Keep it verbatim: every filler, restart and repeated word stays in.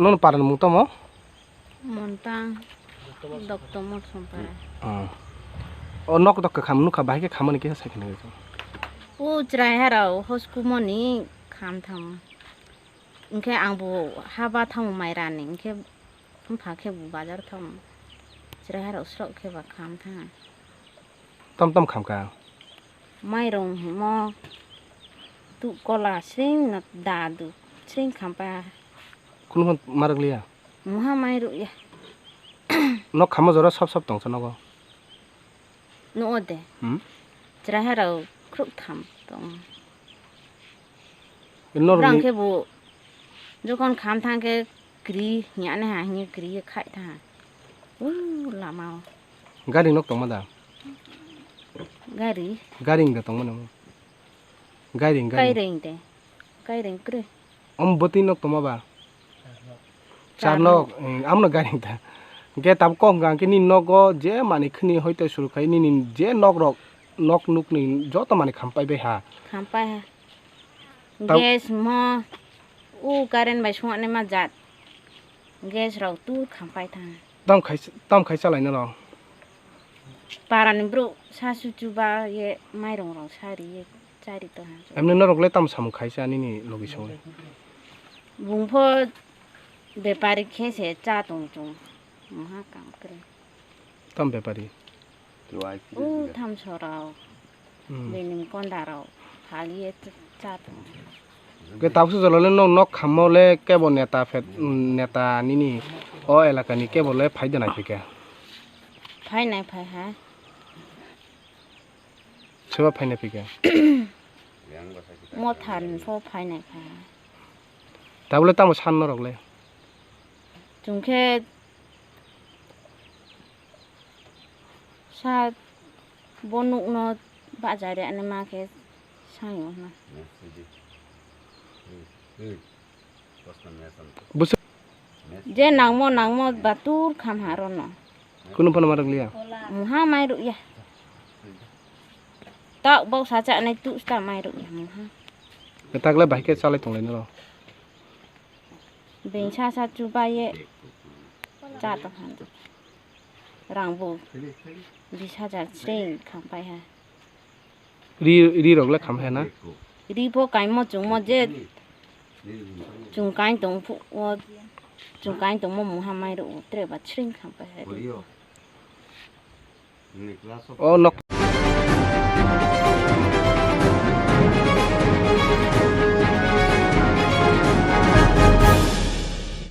Nono parani mung tamo? Montang, Dokto Mot Sompara. Hmm. O nok dok khe kham nukha, bahai khe khamani kisa sai khna. O chwrai harao hoskumoni kham thang. Hinkhe ang bo haba thango mairani, hinkhe bupha khe bo bazar thango. Chwrai harao srok khe ba kham thang. Tom tom khamkha. Mairung himo tu kola sring na dadu sring khampa. Kunu hwn marwk liya? Muha mairu ya. Nok khamo jora sop sop tongsa nogo. Nuo de. Hmm? Chwrai harao khrup tham tong. Norok Brang ni khe bo jokon kham thang khe kri hinya ne ha hinya kri khai tha. U lama o. Gari nok tongma da? Gari. Gari da tongma nang. Gari gari. Kaireng de. Kaireng kre. Om bwtwi nok tongma ba? Char nok. Char nok, eh, amno gari ta. Ge tab kok gang ke ni nogo je mani khni hoito suru khai ni, ni je nok rok nok nuk ni joto mani khampai bai ha. Khampai ha. Tab- Gas mo u current bai sungani ma jat. Gas rok tu khampai tha. Tam khai, tam khai chalai no rok. Parani bro sa su chuba ye mairong rok sa ri ye. Chari to ha. Emne norok le tam samung khaisa nini logi song le. Bung pho bepari khe se cha tong chung. Maha kam kre. Tam bepari? U tham sorao. Hmm. Benim konda rao. Phali ye cha tong. Ke tabsu jolo le nok, nok khammo le kebo neta phet, neta nini o elaka ni kebo le phai de nai phike. Phai nai phai ha. Soba phaina phika? Mothan pho phaina pha. Tabole tamo san norok le? Chwng khe sa bo nukno bajari ani ma khe sayo hwnna. Bwswk. Je nangmo nangmo batur kham ha rono. Kunu phano ma rwkliya. Muha mai rwya. Tak bok sa cha nai tu sta mai rwya muha. Takle bai khe chalai tonglai noro. Beng sa sa chuba ye cha tong han. Rang bo bis hajar sreng kham pai ha. Ri, ri rok le kham he na? Ri pho kaimo chwngmo je chwng kain tong phu o chwng kain tongmo mungha mai rw tre ba chring kham pa he. O nok.